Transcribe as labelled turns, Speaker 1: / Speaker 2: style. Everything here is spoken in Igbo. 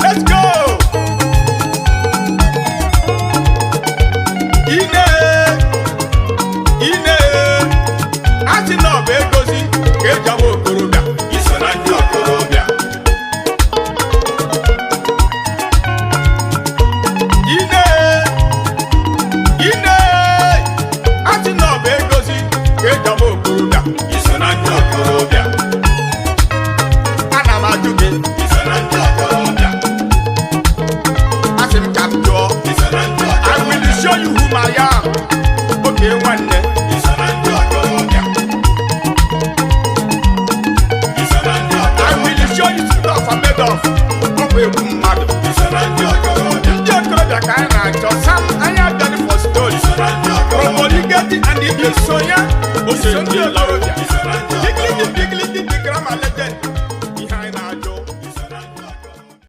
Speaker 1: Let's go. Ine, ine, asị na ọ bụ egozi ka eji ama okorobịa, iso na ndị okorobịa. Ine, ine, asị na ọ bụ egozi ka eji ama okorobịa, iso na ndị okorobịa. Ana m ajụ gị, iso na ndị okorobịa. Asị m ka m jụọ, iso na ndị okorobịa. I will show you who I am. Oke nwanne, iso na ndị okorobịa. Iso na ndị okorobịa. I will show you stuff I'm made of. Ọ bụ egwu mmadụ. Iso na ndị okorobịa. Ndị okorobịa ka anyị na-achọ. Sam anyị abịaghị for story. Iso na ndị okorobịa. Romoligeti and Ibe so ya. Ose ndị okorobịa. Iso na ndị.